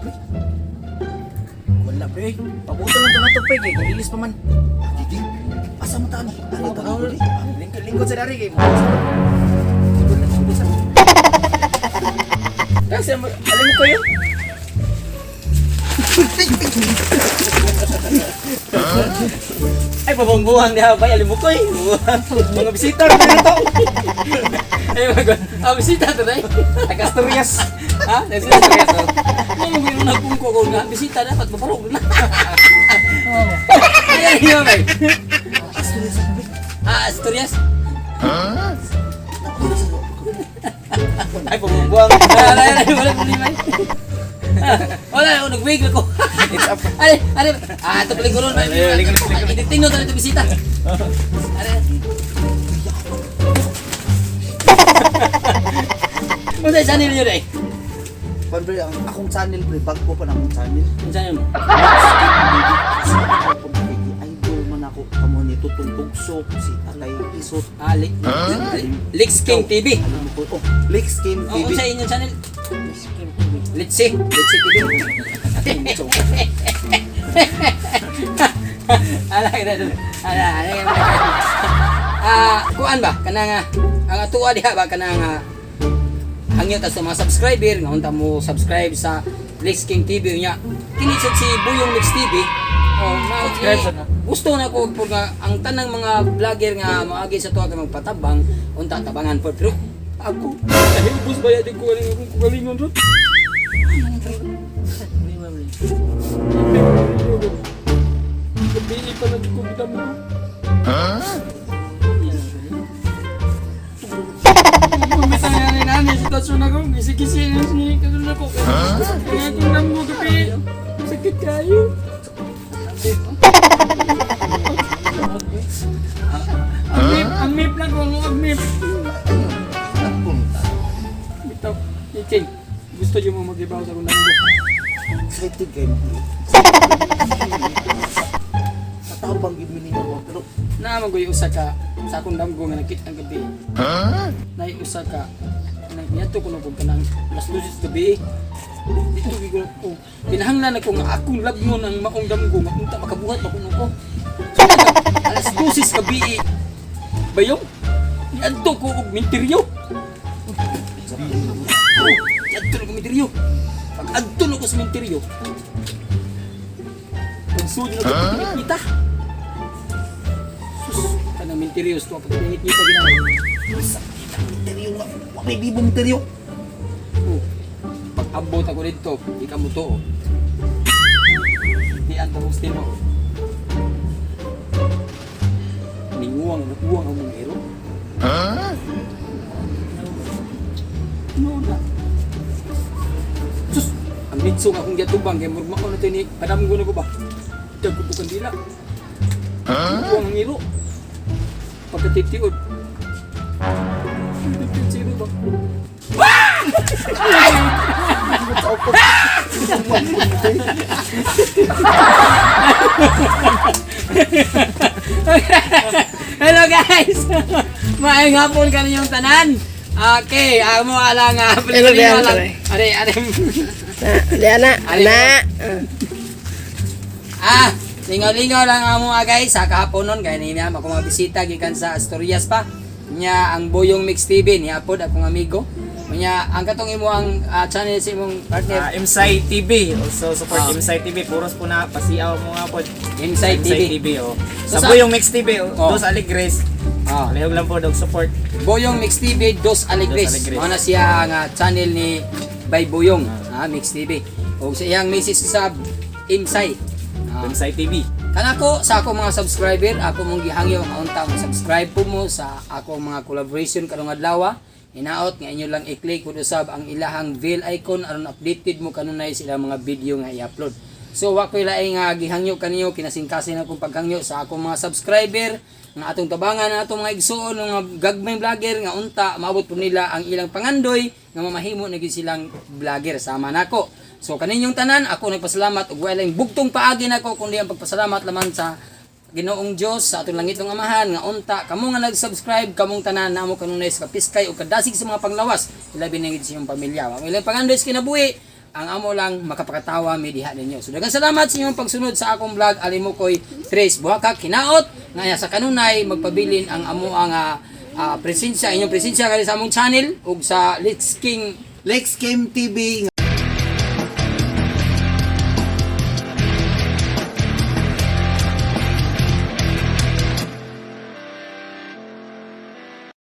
pre. Wala, pre. Pabuto lang to na to, pre, kay ilis pa man. Gigi. Asa man ta ano? Ano ta Oh, ko di? Lingkod lingkod sa dari kay. Lingkod lang lingkod sa. Kasi alam mo ko yun? Ay, pabongbuhang diha bay, alam mo ko eh. Mga bisita rin na to. Ay, my God. Ah, bisita to, day. Taga Asturias. Ha? Bisita to, yes, oh. Mo mo yung nagpungko ko nga bisita dapat maparog na. Ay, ay, ay, ay. Asturias ako, pre. Ah, Asturias. Ay, pabongbuhang. Ay, ay, ay, wala problema. Ah, wala, oh, nag-wig ako. It's up. Ay, ay, ah, ito pala guron. Ay, ay, lingkod, lingkod. Itingnan to ito bisita. Ay. Unsa channel niyo day? Pan pre, ang akong channel pre, bago pa na akong channel. Unsa channel mo? Idol man ako kamo ni Tutong Tugsok, si Tatay Isot. Ah, Lex King TV. Alam mo ko, oh, Lex King Oh, TV. unsa inyong channel? Let's see. Let's see TV. Ala, ala, ala, ala. Ah, kuan ba kana nga ang atuwa diha ba kana nga hangyo ta sa mga subscriber nga unta mo subscribe sa Lex King TV nya. Kini sad si Buyong Mix TV. Oh, na, Subscribe sad na. Gusto na ko pud nga ang tanang mga vlogger nga moagi sa tuwa kay magpatabang unta tabangan pod, pero ako nahibos ba yun ko kalingon akong kagalingon ron. Gabi pa na ko bitaw mo. Bumita nga ni nani, sitwasyon ako, gisi-gisi na siya, kasunod ako. Kaya kung mo gabi, sakit kayo. Ang mip lang ko, ang mip. Bitaw, Iking, gusto niyo mo mag-ibaw sa kong damgo. Excited kayo. Katabang gid mi ninyo mo, pero Naman ko yung usa ka sa akong damgo nga nakita ang gabi. Nay usa ka nang niadto ko nung kanang alas 12 sa gabi. Dito gid ko. Kinahanglan ako nga akong labnon ang maong damgo nga unta makabuhat pa kuno ko. So, alas 12 sa gabi. Bayong niadto ko og minteryo. Oh, niadto ko minteryo. Pag adto na ko sa minteryo. Pagsud na ko kita. Sus, kanang minterios to pag pinangit-ngita ginawa. Misteryo nga, wa may bibong misteryo. Oh, pag abot ako dito, di ka mo to. Di ang tapos din mo. Ninguwang, nakuwang ang mga ero. No na. Sus, ang mitso nga akong giatubang kay murag mao na to ni padamgo na ko ba. Dag ko kandila. Ninguwang ang ero. Pagkatitiod. Titiod ba? Hello guys! Maayong hapon kaninyong tanan. Okay, amo ala nga Hello, Pilipino lang. Leandre. Are, are. Di ana, Ari, ana. Ah, lingaw-lingaw lang amo ah, guys sa kahapon nun kay niya ako mga bisita gikan sa Asturias pa. Nya ang Boyong Mix TV niya pod akong amigo. Nya ang katong imo ang channel sa imong partner. Ah, MSI TV. Also support Ah. MSI TV. Puros po na pasiaw mo nga po. Inside MSI TV. TV oh. So, Sa Buyong Mix TV oh. Oh. Dos Alegres. Ah. Palihog lang po dog support. Boyong Mix TV Dos Alegres. Dos Alegres. Mao na siya nga channel ni Bay Boyong, Mix TV. Og sa iyang misis sa Imsay. Ah. MSI TV. Kanako sa ako mga subscriber, ako mong gihangyo nga unta mo subscribe po mo sa ako mga collaboration karong adlaw. Hinaot nga inyo lang i-click ug usab ang ilahang bell icon aron updated mo kanunay sa ilang mga video nga i-upload. So wa koy laing nga gihangyo kaniyo, kinasingkasin akong paghangyo sa akong mga subscriber nga atong tabangan ang atong mga igsuon mga gagmay vlogger nga unta maabot po nila ang ilang pangandoy nga mamahimo na gyud silang vlogger sama nako. So kaninyong tanan ako nagpasalamat ug walay bugtong paagi nako kundi ang pagpasalamat laman sa Ginoong Dios sa atong langitong Amahan nga unta kamo nga nag-subscribe kamong tanan namo kanunay sa kapiskay ug kadasig sa mga panglawas ilabi na gid sa inyong pamilya. Ang ilang pangandoy sa kinabuhi Ang amo lang, makapakatawa mi diha ninyo. So daghang salamat sa inyong pagsunod sa akong vlog, Alimukoy Tres Buhakak Hinaot nga sa kanunay magpabilin ang amo ang presensya, inyong presensya kali sa among channel ug sa Let's King Lex Kim TV.